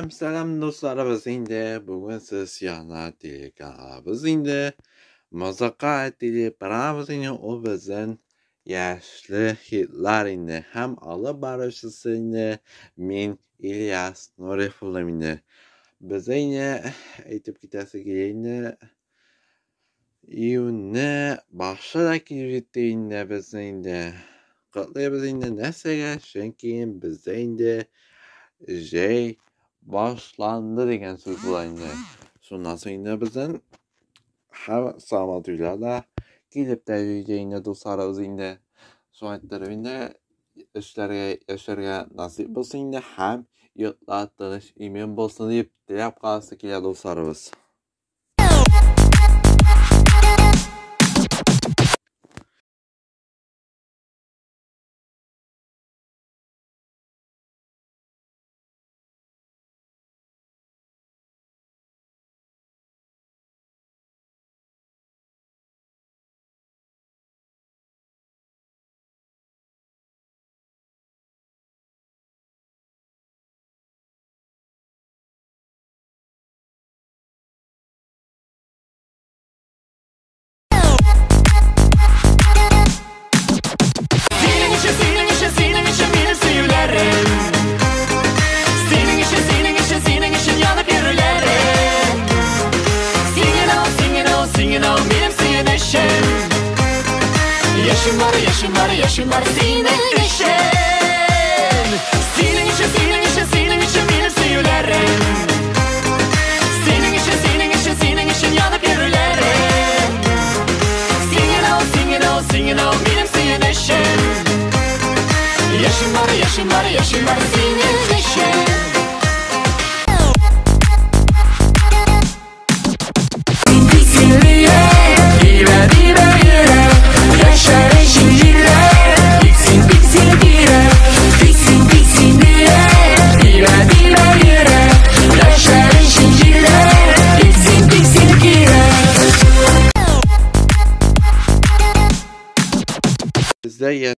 Сәлам, сәлам дусларыбыз инде. Бүген сез яңа телеканалыбыз инде. Музыка телепрограммабыз инде ул безнең яшьле хитлар инде. Һәм алып баручысы инде мин Ильяс Нуриев булдым инде. Без инде әйтеп китәсе килә инде. Июньне башы да килеп җитте инде безнең инде. Котлыйбыз инде нәрсәгә? Чөнки бездә инде җәй башланды дигән сүз була инде. Шуннан соң инде безнең һәм Сабантуйлар да килеп тә җитә инде дусларыбыз инде. Шулай иттереп инде эшләргә, яшәргә насыйп булсын инде һәм йортлар тыныч, имин булсын дип теләп каласы килә дусларыбыз. Senin için, senin için, senin için benim suyularım. Senin için, senin için, senin için yanıp yürülerim. Singin ol, singin ol, singin ol benim suyun eşim. Yaşım var, yaşım var, yaşım var senin için. Senin için, senin için, senin için benim suyularım. Senin için, senin için, senin için yanıp yürülerim. Singin ol, singin ol, singin ol benim suyun eşim. Yaşım var, yaşım var, yaşım var senin için. Бездә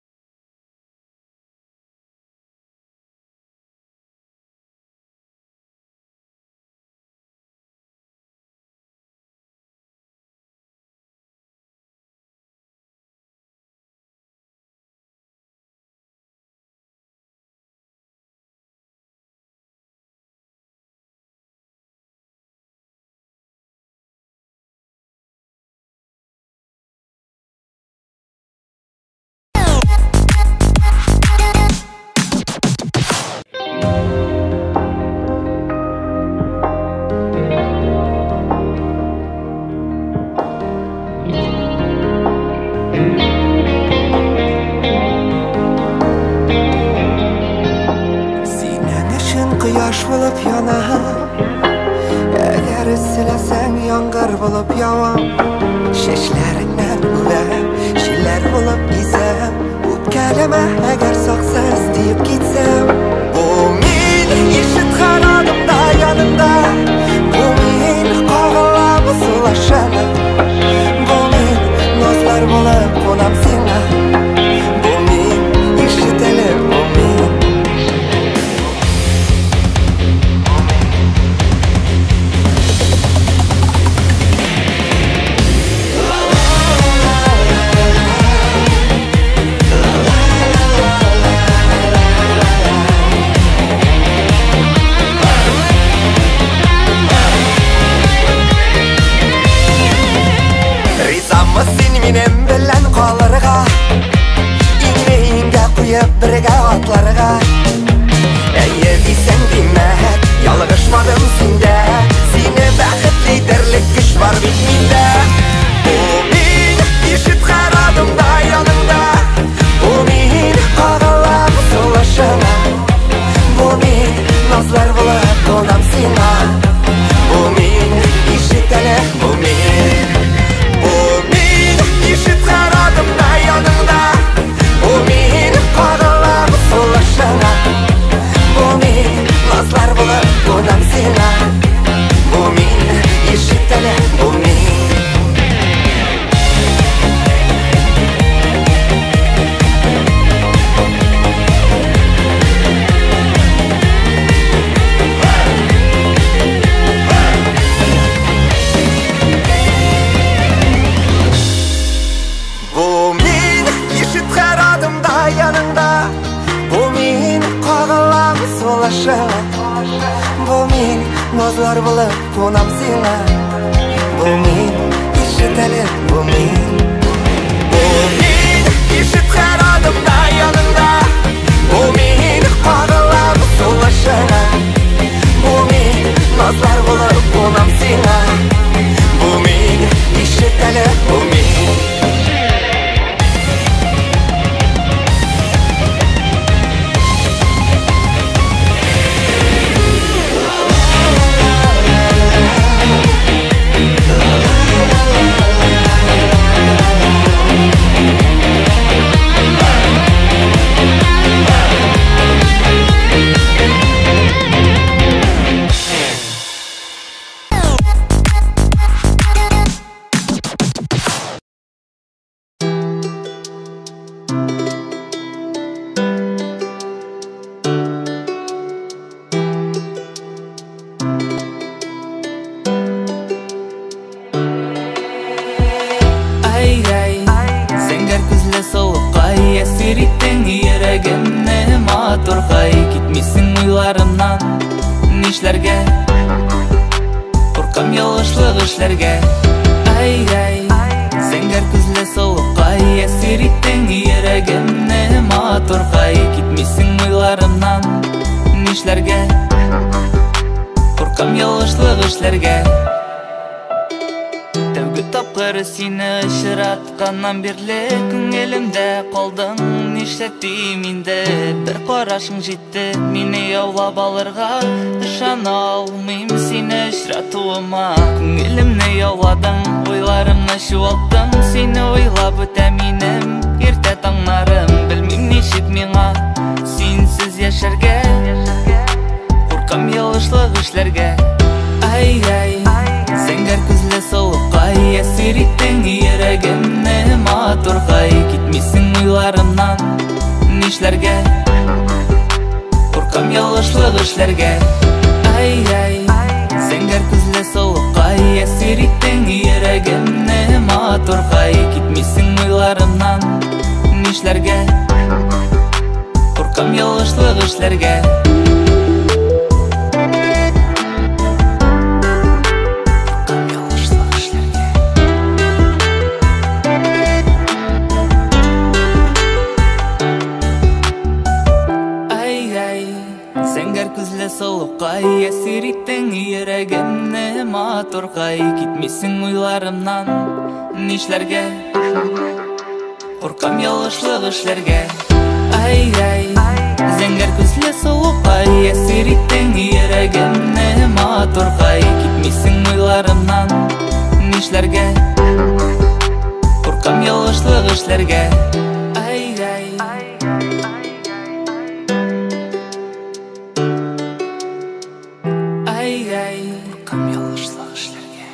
Кояш булып янам, әгәр эсселәсәң, яңгыр булып явам. Чәчләреңнән үбәм, җилләр булып изәм. Үпкәләмә, әгәр саксыз диеп китсәм. Бу мин ишеткән адымда яныңда, бу мин кагылам сулашам. Бу мин назлар булып кунам сиңа, бу мин ишетелеп, бу мин. Ризамы син минем белән калырга? Назлар булып кунам сиңа. Бу мин, ишет әле, бу мин. Бу мин, ишет һәр адымда яныңда. Бу мин, кагылам сулышыңа. Бу мин, назлар булып кунам сиңа. Бу мин, ишет әле, бу мин. Нишләргә? Куркам ялгышлык эшләргә. Ай-ай, зәңгәр күзле сылукай, әсир иттең йөрәгемне, матуркай. Китмисең уйларымнан, нишләргә? Куркам ялгышлык эшләргә. Тәүге тапкыр сине очратканнан бирле күңелемдә калдың, нишләтим инде? Бер карашың җитте мине яулап алырга, ышана алмыйм сине очратуыма. Күңелемне яуладың, уйларымны чуалттың, сине уйлап үтә минем иртә таңнарым. Белмим ничек миңа синсез яшәргә, куркам ялгышлык эшләргә. Ай-ай, зәңгәр күзле сылукай, әсир иттең йөрәгемне, матуркай. Китмисең уйларымнан, нишләргә? Куркам ялгышлык эшләргә. Ай-ай, зәңгәр күзле сылукай, әсир иттең йөрәгемне, матуркай. Китмисең уйларымнан, нишләргә? Куркам ялгышлык эшләргә. Сылукай, әсир иттең йөрәгемне, матуркай. Китмисең уйларымнан, нишләргә? Куркам ялгышлык эшләргә. Ай-ай, зәңгәр күзле сылукай, әсир иттең йөрәгемне, матуркай. Китмисең уйларымнан, нишләргә? Куркам ялгышлык эшләргә. Ай-ай. Ай-ай, куркам ялгышлык эшләргә.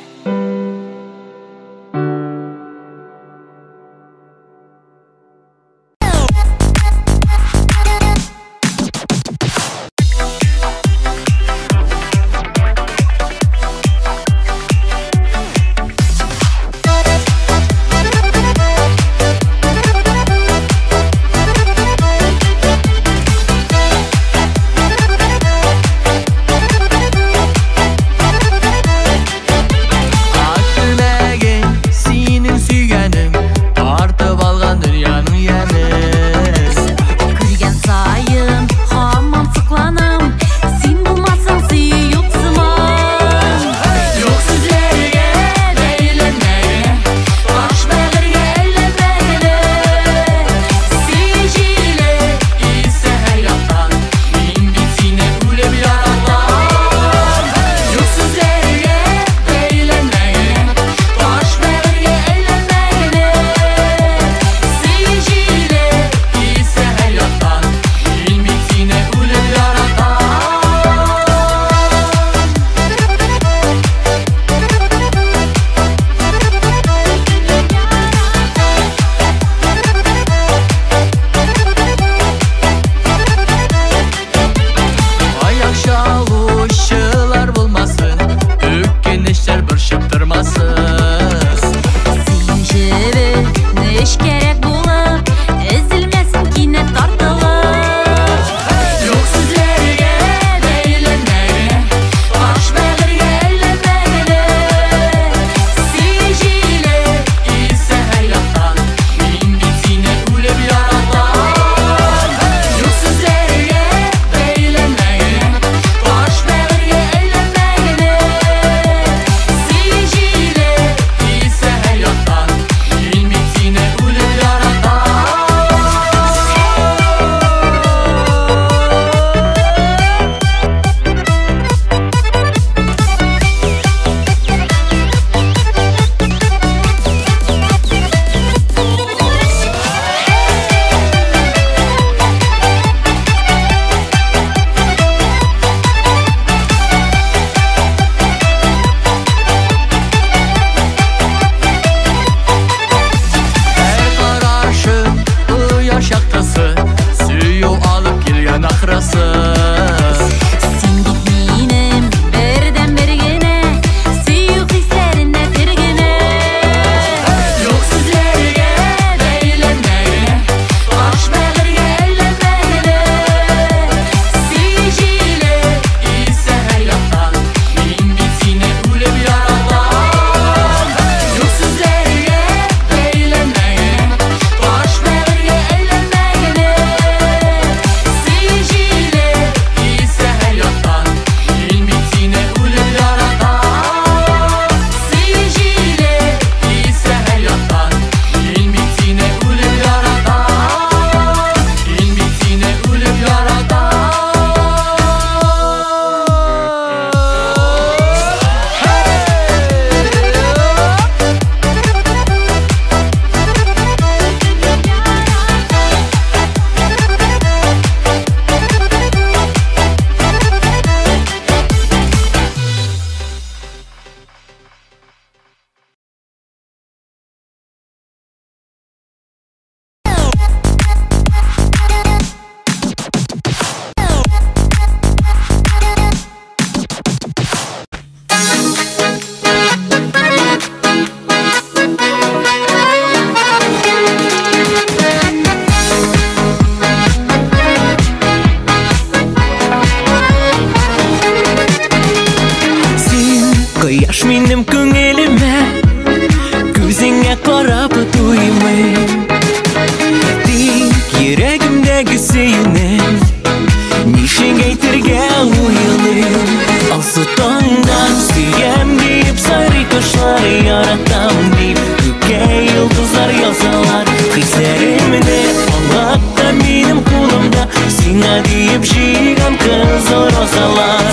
Хисләремне аңлат та минем кулымда, сиңа диеп җыйган кызыл розалар.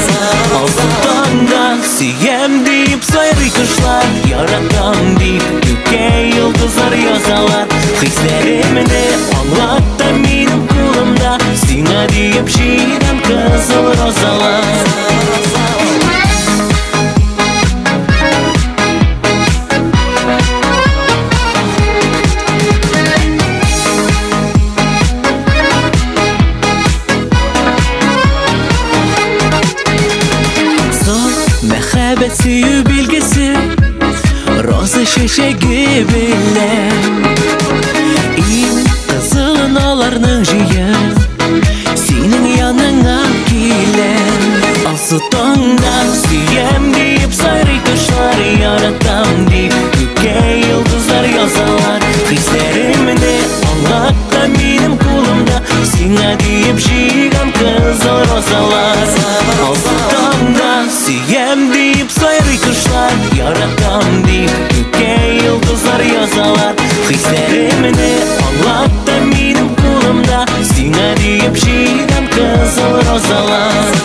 Алсу таңда сөям диеп сайрый кошлар, яратам дип күккә йолдызлар язалар. Хисләремне аңлат та минем кулымда, сиңа диеп җыйган кызыл розалар. Мәхәббәт сөю билгесе, роза чәчәге белән. Иң кызылын аларның җыеп, синең яныңа киләм. Алсу таңда сөям диеп сайрый кошлар, яратам дип күккә йолдызлар язалар. Хисләремне аңлат та минем кулымда, сиңа диеп җыйган кызыл розалар. Алсу таңда сөям диеп сайрый кошлар, яратам дип күккә йолдызлар язалар. Хисләремне аңлат та минем кулымда, сиңа диеп җыйган кызыл розалар.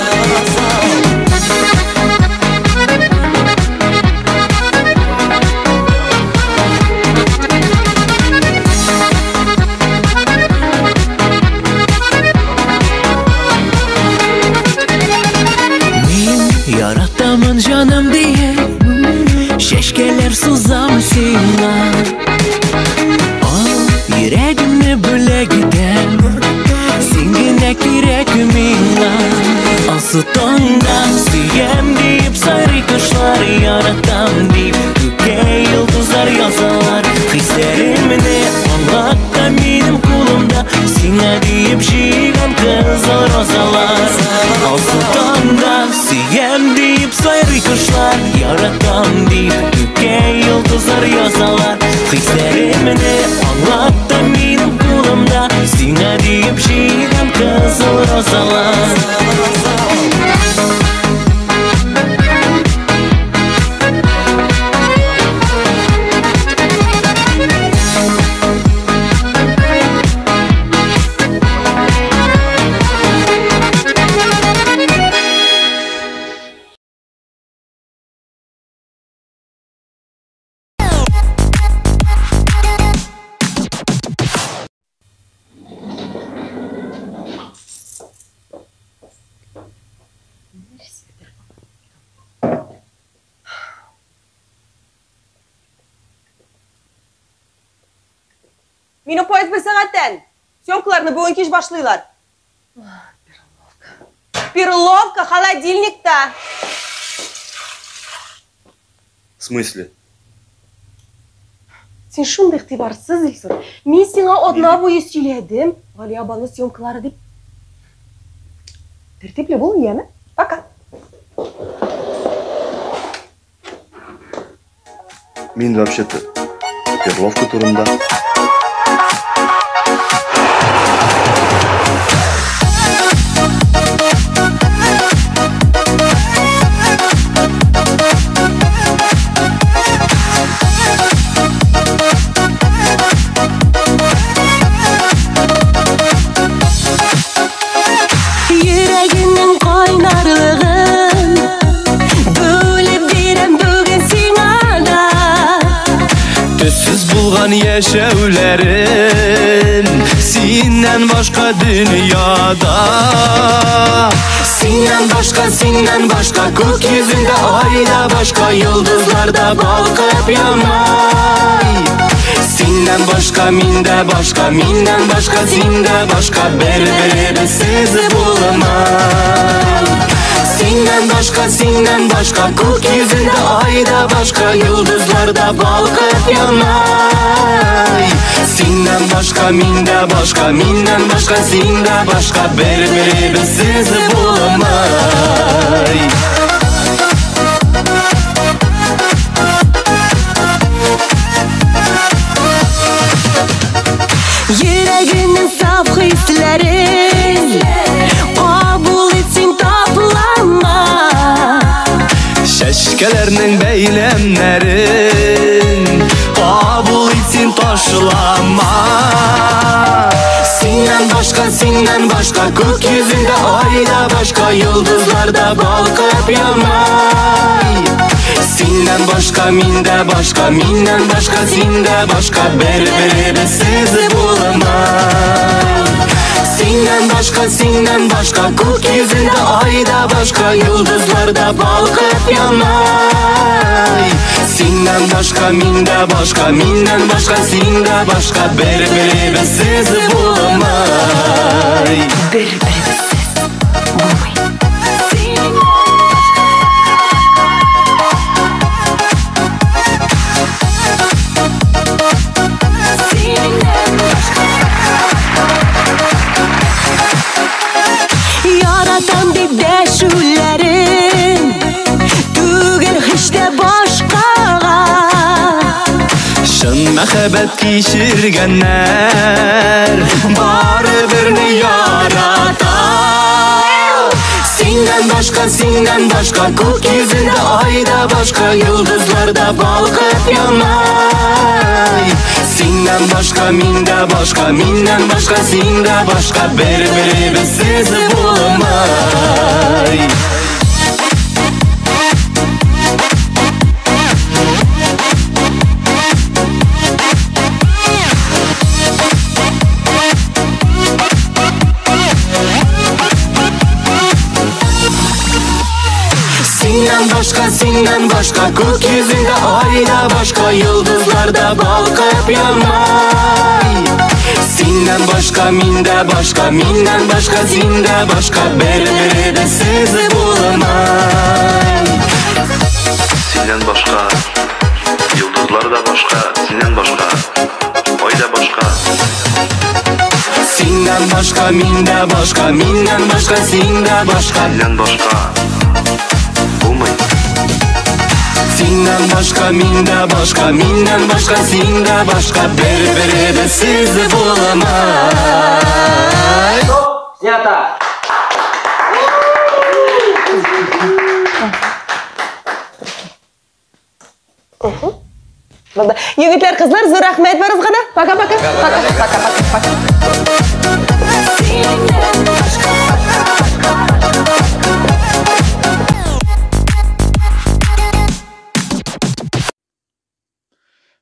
Яратамын җаным диеп, чәчкәләр сузам сиңа. Ал йөрәгемне бүләк итәм, син генә кирәк миңа. Алсу таңда сөям диеп сайрый кошлар, яратам дип күккә йолдызлар язалар. Хисләремне аңлат та минем кулымда, сиңа диеп җыйган кызыл розалар. Алсу таңда сөям диеп сайрый кошлар, яратам дип күккә йолдызлар язалар. Хисләремне аңлат та минем кулымда, сиңа диеп җыйган кызыл розалар. Минем поезд бер сәгатьтән. Съемкаларны бүген кич башлыйлар. Перловка. Перловка холодильникта. В смысле? Син шундый игътибарсыз, Илсур. Мин сиңа атна буе сөйләдем. Галиябану съемкалары дип. Тәртипле бул, яме? Пока. Мин вообще-то перловка турында. Йөрәгемнең кайнарлыгын бүлеп бирәм бүген сиңа да. Төссез булган яшәүләрем синнән башка дөньяда. Синнән башка, синнән башка күк йөзендә ай да башка, йолдызлар да балкып янмай. Синнән башка, мин дә башка, миннән башка, син дә башка, бер-беребезсез булмай. Синнән башка, синнән башка күк йөзендә ай да башка, йолдызлар да балкып янмай. Синнән башка, мин дә башка, миннән башка, син дә башка, бер-беребезсез булмай. Йөрәгемнең саф хисләрен кабул ит син, тапланма. Чәчкәләрнең бәйләмнәрен кабул ит син, ташлама. башка, синнән башка күк йөзендә ай да башка, йолдызлар да балкып янмай. Синнән башка, мин дә башка, миннән башка, син дә башка, бер-беребезсез булмай. Синнән башка, синнән башка күк йөзендә ай да башка, йолдызлар да балкып янмай. Синнән башка, мин дә башка, миннән башка, син дә башка, бер-беребезсез булмай. Бер-беребезсез булмый. Яратам дип дәшүләрем түгел һич тә башкага. Чын мәхәббәт кичергәннәр барыберне ярата. Синнән башка, синнән башка күк йөзендә ай да башка, йолдызлар да балкып янмай. Синнән башка, мин дә башка, миннән башка, син дә башка, бер-беребезсез булмай. Синнән башка, синнән башка күк йөзендә ай да башка, йолдызлар да балкып янмай. Синнән башка, мин дә башка, миннән башка, син дә башка, бер-беребезсез булмай. Синнән башка, йолдызлар да башка, синнән башка, ай да башка. Синнән башка, мин дә башка, миннән башка, син дә башка. Синнән башка булмый. Синнән башка, мин дә башка, миннән башка, син дә башка, бер-беребезсез булмай. Стоп, снято! Булды. Егетләр, кызлар, зур рәхмәт барыгызга да. Пока-пока. Пока, пока, пока.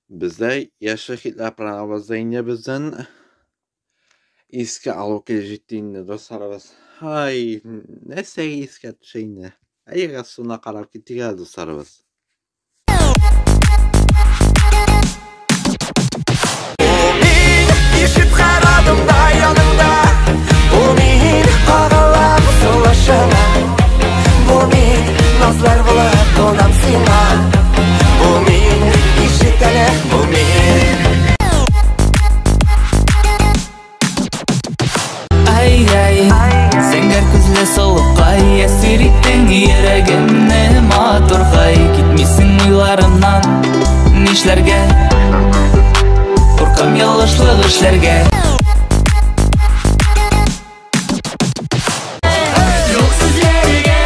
Бездә яшел хитлар программабызда инде бездән искә алу килеп җитте инде, дусларыбыз. Һай, нәрсә искә төшә инде. Әйдәгез шуны карап китик әле, дусларыбыз. Мин ишет һәр адымда яныңда, бу мин кагылам сулышыңа, бу мин назлар булып кунам сиңа, бу мин ишет әле, бу мин. Ай-яй, зәңгәр күзле сылукай, әсир иттең йөрәгемне матуркай. Китмисең уйларымнан, нишләргә? Куркам ялгышлык эшләргә. Юк сүзләргә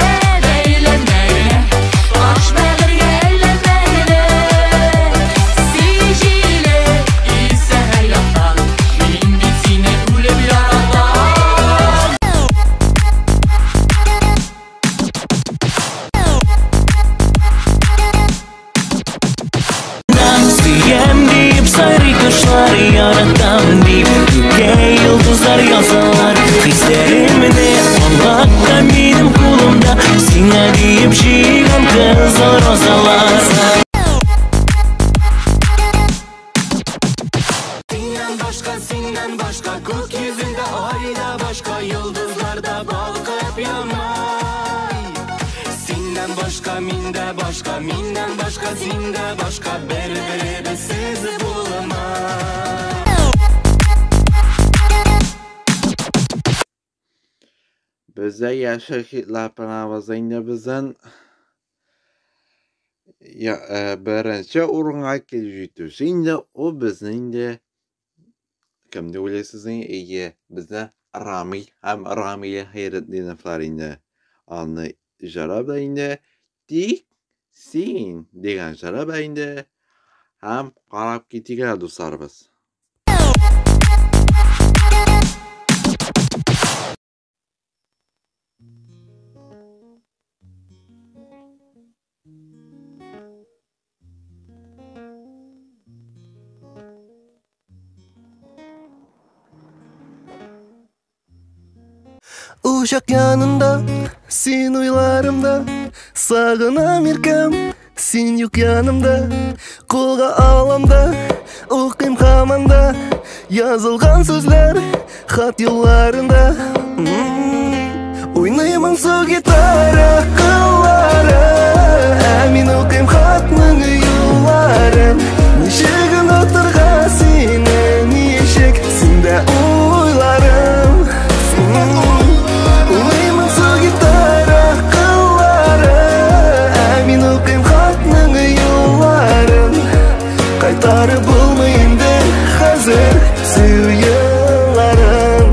бәйләнмә генә, таш бәгырьгә әйләнмә генә. Син җиле исә һәр яктан, мин бит сине үлеп яратам. Сөям дип сайрый кошлар, яратам дип күккә йолдызлар язалар. Хисләремне аңлат та минем кулымда, сиңа диеп җыйган кызыл розалар. Синнән башка, синнән башка күк йөзендә ай да башка, йолдызлар да балкып янмай. Синнән башка, мин дә башка, миннән башка, син дә башка, бер-беребезсез булмай. Бездә яшел хитлар программабызда инде бездән беренче урынга килеп җитүче инде ул безнең инде кем дип уйлыйсыз инде? Әйе, бездә Рамил һәм Рамилә Хәйретдиновлар инде. Аны җыры белән инде Тик син дигән җыры белән инде һәм карап китик әле, дусларыбыз. Учак янында, син уйларымда. Сагынам иркәм, син юк янымда. Кулга алам да, укыйм һаман да. Язылган сүзләр хат юлларында. Уйный моңсу гитара кыллары, ә мин укыйм хатның юлларын. Ничек онытырга сине, ничек синдә уйларым. Уйный моңсу гитара кыллары, ә мин укыйм хатның юлларын. Кайтарып булмый инде хәзер сөю елларын.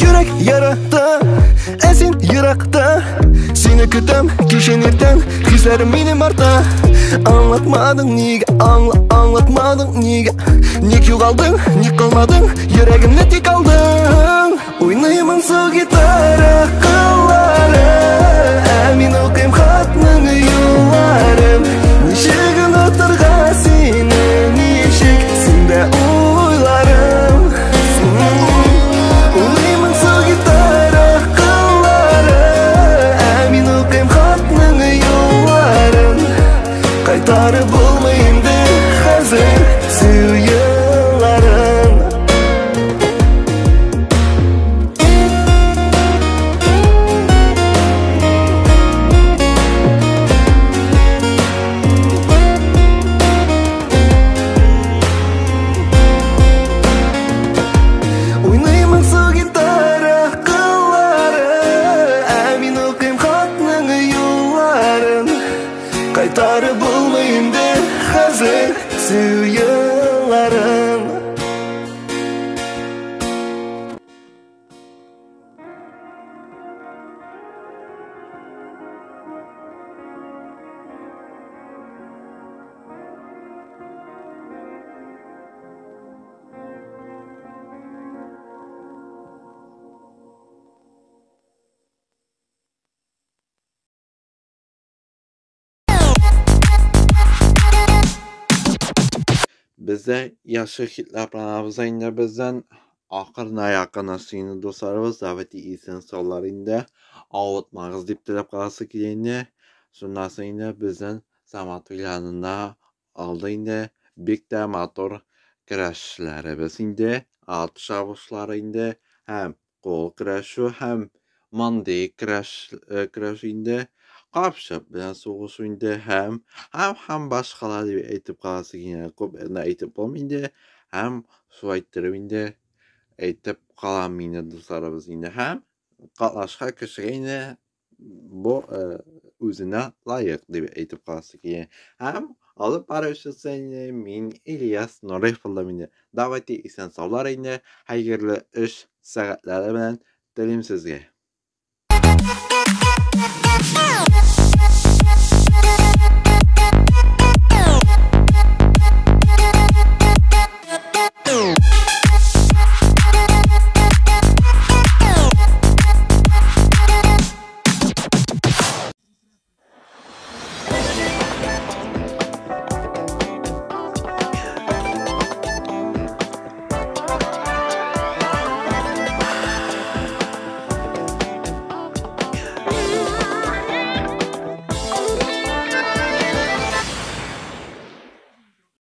Йөрәк ярата, ә син еракта. Сине көтәм кичен иртән, хисләрем минем арта. Аңлатмадың нигә, аңлатмадың нигә. Ник югалдың, ник калмадың, йөрәгемне тик алдың. Уйный моңсу гитара кыллары, ә мин укыйм хатның юлларын. Ничек онытырга сине, ничек синдә уйларым. Уйный моңсу гитара кыллары, ә мин укыйм хатның юлларын. Кайтарып булмый инде хәзер сөю елларын. Уйный моңсу гитара кыллары, ә мин укыйм хатның юлларын. Кайтарып булмый инде хәзер сөю елларын. Бездә яхшы хитлар планабыз инде бездән ахырына якынлашты инде дусларыбыз. Давайте исән саулар инде. Авыртмагыз дип теләп каласы килә инде. Шуннан соң инде бездән Самат янына алды инде бик тә матур көрәшчеләребез инде, ат чабышлары инде һәм кул көрәшү һәм мондый көрәш көрәш инде, капчык белән сугышу инде һәм һәм башкалар дип әйтеп каласы килә. Күп әйтеп булмый инде һәм шулай иттереп инде әйтеп калам инде дусларыбыз инде һәм катнашкан кешегә инде бу үзенә лаек дип әйтеп каласы килә. Һәм алып баручысы инде мин Ильяс Нуриев булдым инде. Давайте исән саулар инде, хәерле эш сәгатьләре белән телим сезгә. Wow.